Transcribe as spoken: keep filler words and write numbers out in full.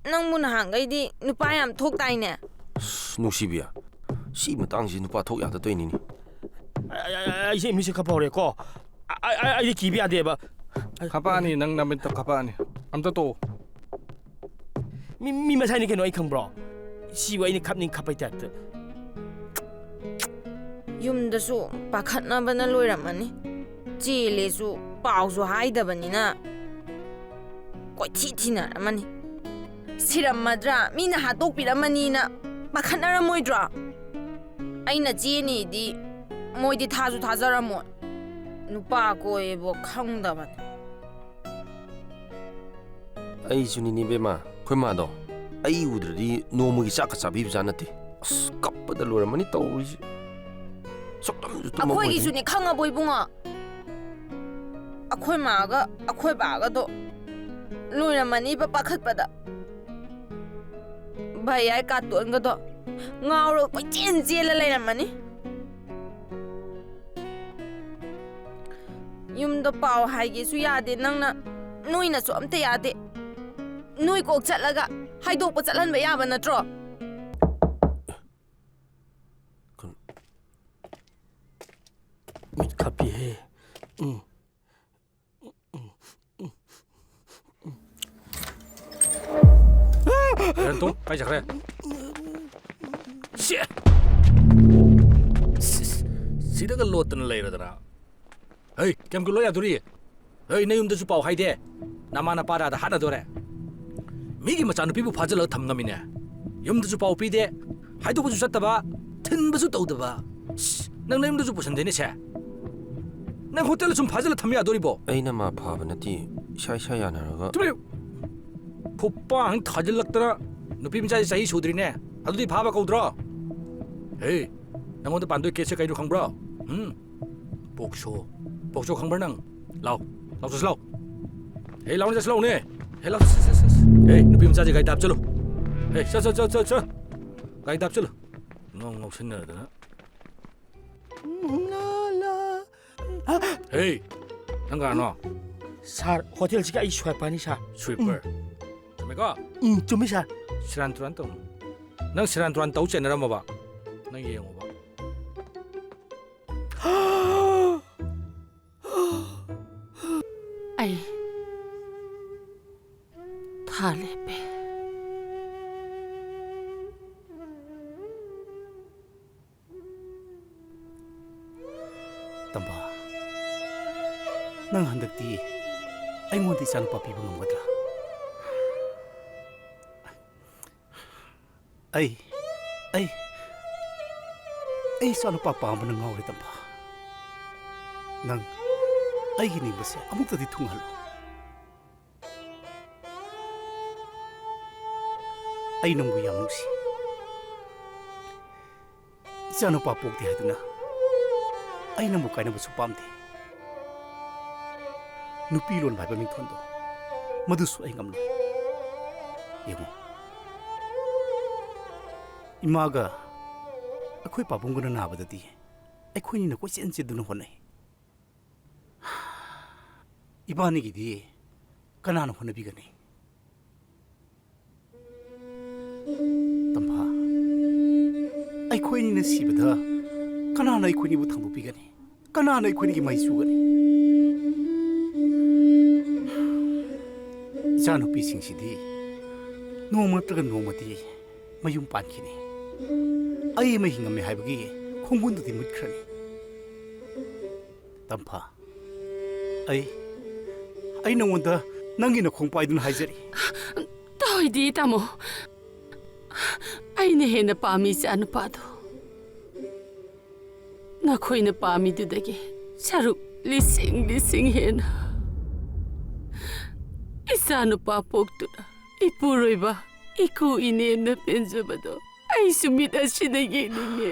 ꯅꯪꯕꯨ ꯅꯍꯥꯟꯈꯩꯗꯤ ꯅꯨꯄꯥ ꯌꯥꯝ ꯊꯣꯛꯇꯥꯏꯅꯦ? ꯑꯁ, ꯅꯨꯡꯁꯤꯕꯤ, ꯁꯤ ꯃꯇꯥꯡꯁꯤ ꯅꯨꯄꯥ ꯊꯣꯛ ꯌꯥꯗ ꯇꯧꯔꯤꯅꯤꯅꯦ꯫ ꯑꯩ, ꯑꯩ, ꯑꯩ, ꯑꯩꯁꯦ ꯏꯪꯂꯤꯁꯁꯦ ꯈꯔ ꯐꯥꯎꯔꯦꯀꯣ꯫ ꯑꯩ, ꯑꯩ, ꯑꯩꯗꯤ ꯀꯤꯕ ꯌꯥꯗꯦꯕ꯫ ꯈꯄꯛꯑꯅꯤ, ꯅꯪ ꯅꯃꯤꯠꯇꯣ ꯈꯄꯛꯑꯅꯤ꯫ ꯑꯝꯇ ꯇꯣꯛꯑꯣ꯫ ꯃꯤ, ꯃꯤ ꯃꯁꯥꯏꯅꯤ ꯀꯩꯅꯣ, ꯑꯩ ꯈꯪꯕ꯭ꯔꯣ? ꯁꯤꯕꯨ ꯑꯩꯅ ꯈꯞꯅꯤꯡ ꯈꯞꯄꯩ ꯇꯥꯏꯞꯇ꯫ ꯌꯨꯝꯗꯁꯨ ꯄꯥꯈꯠꯅꯕꯅ ꯂꯣꯏꯔꯝꯃꯅꯤ꯫ ꯆꯦꯜꯂꯦꯁꯨ ꯄꯥꯎꯁꯨ ꯍꯥꯏꯗꯕꯅꯤꯅ ꯀꯣꯏꯊꯤ ꯊꯤꯅꯔꯝꯃꯅꯤ꯫ ꯁꯤꯔꯝꯃꯗ꯭ꯔꯥ, ꯃꯤꯅ ꯍꯥꯠꯇꯣꯛꯄꯤꯔꯝꯃꯅꯤꯅ ꯄꯥꯈꯠꯅꯔꯝꯃꯣꯏꯗ꯭ꯔꯣ? ꯑꯩꯅ ꯆꯦꯅꯤꯗꯤ ꯃꯣꯏꯗꯤ ꯊꯥꯁꯨ ꯊꯥꯖꯔꯝꯃꯣꯏ꯫ ꯅꯨꯄꯥ ꯀꯣꯏꯕ ꯈꯪꯗꯕꯅꯤ꯫ ꯑꯩꯁꯨꯅꯤꯅꯦ ꯏꯕꯦꯝꯃ, ꯑꯩꯈꯣꯏ ꯃꯥꯗꯣ ꯑꯩ ꯎꯗ꯭ꯔꯗꯤ ꯅꯣꯡꯃꯒꯤ ꯆꯥꯛꯀ ꯆꯥꯕꯤꯕꯖꯥꯠ ꯅꯠꯇꯦ꯫ ꯑꯁ, ꯀꯞꯄꯗ ꯂꯣꯏꯔꯝꯃꯅꯤ ꯇꯧꯔꯤꯁꯦ꯫ ꯁꯨꯛꯇꯨꯝꯁꯨ ꯇꯨꯝꯃꯝꯃꯣꯏ꯫ ꯑꯩꯈꯣꯏꯒꯤꯁꯨꯅꯦ, ꯈꯪꯉꯕꯣ ꯏꯕꯨꯡꯉꯣ? ꯑꯩꯈꯣꯏ ꯃꯥꯒ ꯑꯩꯈꯣꯏ ꯕꯥꯒꯗꯣ ꯂꯣꯏꯔꯝꯃꯅꯤꯕ ꯄꯥꯈꯠꯄꯗ꯫ ꯚꯩꯌꯥꯏ ꯀꯥꯔꯇꯣꯟꯒꯗꯣ ꯉꯥꯎꯔꯒ ꯀꯣꯏꯆꯦꯟ ꯆꯦꯜꯂ ꯂꯩꯔꯝꯃꯅꯤ꯫ ꯌꯨꯝꯗ ꯄꯥꯎ ꯍꯥꯏꯒꯦꯁꯨ ꯌꯥꯗꯦ ꯅꯪꯅ, ꯅꯣꯏꯅꯁꯨ ꯑꯝꯇ ꯌꯥꯗꯦ꯫ ꯅꯣꯏ ꯀꯣꯛ ꯆꯠꯂꯒ ꯍꯥꯏꯗꯣꯛꯄ ꯆꯠꯍꯟꯕ ꯌꯥꯕ ꯅꯠꯇ꯭ꯔꯣ? ꯃꯤꯠ ꯈꯞꯄꯤꯍꯦ꯫ ꯎꯝ꯫ ꯔꯦꯟꯇꯨꯡ, ꯀꯥꯏ ꯆꯠꯈ꯭ꯔꯦ? ꯁꯤ! ꯁꯤ-, ꯁꯤꯗꯒ ꯂꯣꯠꯇꯅ ꯂꯩꯔꯗꯅ꯫ ꯍꯩ, ꯀꯌꯥꯝ ꯀꯨꯏ ꯂꯣꯠ ꯌꯥꯗꯣꯔꯤ? ꯍꯩ, ꯅꯌꯨꯝꯗꯁꯨ ꯄꯥꯎ ꯍꯥꯏꯗꯦ꯫ ꯅꯃꯥ ꯅꯄꯥ ꯔꯥꯗ ꯍꯥꯠꯅꯗꯣꯔꯦ꯫ ꯃꯤꯒꯤ ꯃꯆꯥꯅꯨꯄꯤꯕꯨ ꯐꯥꯖꯤꯜꯂꯒ ꯊꯝ ꯉꯝꯃꯤꯅꯦ꯫ ꯌꯨꯝꯗꯁꯨ ꯄꯥꯎ ꯄꯤꯗꯦ, ꯍꯥꯏꯗꯣꯛꯄꯁꯨ ꯆꯠꯇꯕ, ꯊꯤꯟꯕꯁꯨ ꯇꯧꯗꯕ꯫ ꯁꯤ, ꯅꯪ ꯅꯌꯨꯝꯗꯁꯨ ꯄꯨꯁꯟꯗꯦꯅꯦ ꯁꯦ꯫ ꯅꯪ ꯍꯣꯇꯦꯜꯗ ꯁꯨꯝ ꯐꯥꯖꯤꯜꯂ ꯊꯝ ꯌꯥꯗꯣꯔꯤꯕꯣ? ꯑꯩꯅ ꯃꯥ ꯐꯥꯕ ꯅꯠꯇꯦ, ꯏꯁꯥ ꯏꯁꯥ ꯌꯥꯅꯔꯒ꯫ ꯇꯨꯃꯤꯟ ꯂꯩꯌꯨ꯫ ꯈꯨꯄꯥꯡ ꯊꯥꯖꯤꯜꯂꯛꯇꯅ, ꯅꯨꯄꯤ ꯃꯆꯥꯁꯤ ꯆꯍꯤ ꯁꯨꯗ꯭ꯔꯤꯅꯦ, ꯑꯗꯨꯗꯤ ꯐꯥꯕ ꯀꯧꯗ꯭ꯔꯣ? ꯍꯦ, ꯅꯪꯉꯣꯟꯗ ꯄꯥꯟꯗꯣꯏ ꯀꯦꯁꯁꯦ ꯀꯩꯅꯣ ꯈꯪꯕ꯭ꯔꯣ? ꯎꯝ? ꯄꯣꯛꯁꯣ꯫ ꯄꯣꯛꯁꯣ ꯈꯪꯕ꯭ꯔꯥ ꯅꯪ? ꯂꯥꯎ꯫ ꯂꯥꯎ ꯆꯠꯁꯤ ꯂꯥꯎ꯫ ꯍꯦ, ꯂꯥꯎꯅ ꯆꯠꯁꯤ ꯂꯥꯎꯅꯦ꯫ ꯍꯦ, ꯂꯥꯎ ꯆꯠꯁꯤ, ꯆꯠꯁꯤ, ꯆꯠꯁꯤ꯫ ꯍꯦ, ꯅꯨꯄꯤ ꯃꯆꯥꯁꯦ ꯒꯥꯔꯤꯗ ꯍꯥꯞꯆꯜꯂꯨ꯫ ꯍꯦ, ꯆꯠ, ꯆꯠ, ꯆꯠ, ꯆꯠ, ꯆꯠ꯫ ꯒꯥꯔꯤꯗ ꯍꯥꯞꯆꯜꯂꯨ꯫ ꯉꯥꯎ ꯉꯥꯎꯁꯤꯟꯅꯗꯅ꯫ ꯍꯦ, ꯅꯪ ꯀꯅꯥꯅꯣ? ꯁꯥꯔ, ꯍꯣꯇꯦꯜꯁꯤꯒꯤ ꯑꯩ ꯁ꯭ꯋꯥꯏꯄꯔꯅꯤ, ꯁꯥꯔ꯫ ꯁ꯭ꯋꯤꯄꯔ? ꯎꯝ꯫ ꯃꯦꯀꯣ, ꯎꯝ, ꯆꯨꯝꯃꯤ, ꯁꯥꯔ꯫ ꯁꯦꯔꯥꯟ ꯇꯨꯔꯥꯟ ꯇꯧꯅꯨ꯫ ꯅꯪ ꯁꯦꯔꯥꯟ ꯇꯨꯔꯥꯟ ꯇꯧ ꯆꯩꯅꯔꯝꯃꯕ? ꯅꯪ ꯌꯦꯡꯉꯣꯕ꯫ ꯑꯩ ꯊꯥ ꯂꯦꯞꯄꯦ꯫ ꯇꯝꯕ, ꯅꯪ ꯍꯟꯗꯛꯇꯤ ꯑꯩꯉꯣꯟꯗ ꯏꯆꯥꯅꯨꯄꯥ ꯄꯤꯕ ꯉꯝꯒꯗ꯭ꯔꯥ? ꯑꯩ, ꯑꯩ, ꯑꯩ ꯏꯆꯥꯅꯨꯄꯥ ꯄꯥꯝꯕꯅ ꯉꯥꯎꯔꯦ, ꯇꯝꯕ꯫ ꯅꯪ ꯑꯩꯒꯤ ꯅꯤꯡꯕꯁꯦ ꯑꯃꯨꯛꯇꯗꯤ ꯊꯨꯡꯍꯜꯂꯨ꯫ ꯑꯩ ꯅꯪꯕꯨ ꯌꯥꯝ ꯅꯨꯡꯁꯤ꯫ ꯏꯆꯥꯅꯨꯄꯥ ꯄꯣꯛꯇꯦ ꯍꯥꯏꯗꯨꯅ ꯑꯩ ꯅꯪꯕꯨ ꯀꯥꯏꯅꯕꯁꯨ ꯄꯥꯝꯗꯦ꯫ ꯅꯨꯄꯤ ꯂꯣꯟꯕ ꯍꯥꯏꯕ ꯃꯤꯡꯊꯣꯟꯗꯣ, ꯃꯗꯨꯁꯨ ꯑꯩ ꯉꯝꯂꯣꯏ꯫ ꯌꯦꯡꯉꯨ, ꯏꯃꯥꯒ ꯑꯩꯈꯣꯏ ꯄꯥꯕꯨꯡꯒꯅ ꯅꯥꯕꯗꯗꯤ ꯑꯩꯈꯣꯏꯅꯤꯅ ꯀꯣꯏꯆꯦꯟ ꯆꯦꯟꯗꯨꯅ ꯍꯣꯠꯅꯩ꯫ ꯏꯕꯥꯅꯤꯒꯤꯗꯤ ꯀꯅꯥꯅ ꯍꯣꯠꯅꯕꯤꯒꯅꯤ? ꯇꯝꯐꯥ, ꯑꯩꯈꯣꯏꯅꯤꯅ ꯁꯤꯕꯗ ꯀꯅꯥꯅ ꯑꯩꯈꯣꯏꯅꯤꯕꯨ ꯊꯥꯡꯗꯣꯛꯄꯤꯒꯅꯤ? ꯀꯅꯥꯅ ꯑꯩꯈꯣꯏꯅꯤꯒꯤ ꯃꯩ ꯆꯨꯒꯅꯤ? ꯏꯆꯥꯅꯨꯄꯤꯁꯤꯡꯁꯤꯗꯤ ꯅꯣꯡꯃ ꯅꯠꯇ꯭ꯔꯒ ꯅꯣꯡꯃꯗꯤ ꯃꯌꯨꯝ ꯄꯥꯟꯈꯤꯅꯤ꯫ ꯑꯩ ꯑꯃ ꯍꯤꯡꯉꯝꯃꯦ ꯍꯥꯏꯕꯒꯤ ꯈꯣꯡꯒꯨꯟꯗꯨꯗꯤ ꯃꯨꯠꯈ꯭ꯔꯅꯤ꯫ ꯇꯝꯐꯥ, ꯑꯩ, ꯑꯩ ꯅꯉꯣꯟꯗ ꯅꯪꯒꯤ ꯅꯈꯣꯡ ꯄꯥꯏꯗꯨꯅ ꯍꯥꯏꯖꯔꯤ꯫ ꯇꯧꯏꯗꯤ, ꯇꯥꯃꯣ꯫ ꯑꯩꯅ ꯍꯦꯟꯅ ꯄꯥꯝꯃꯤ ꯏꯆꯥ ꯅꯨꯄꯥꯗꯣ꯫ ꯅꯈꯣꯏꯅ ꯄꯥꯝꯃꯤꯗꯨꯗꯒꯤ ꯁꯔꯨꯛ ꯂꯤꯁꯤꯡ ꯂꯤꯁꯤꯡ ꯍꯦꯟꯅ꯫ ꯏꯆꯥ ꯅꯨꯄꯥ ꯄꯣꯛꯇꯨꯅ ꯏꯄꯨꯔꯣꯏꯕ, ꯏꯀꯨ ꯏꯅꯦꯅ ꯄꯦꯟꯖꯕꯗꯣ ꯑꯩꯁꯨ ꯃꯤꯠ ꯑꯁꯤꯅ ꯌꯦꯡꯅꯤꯡꯉꯦ꯫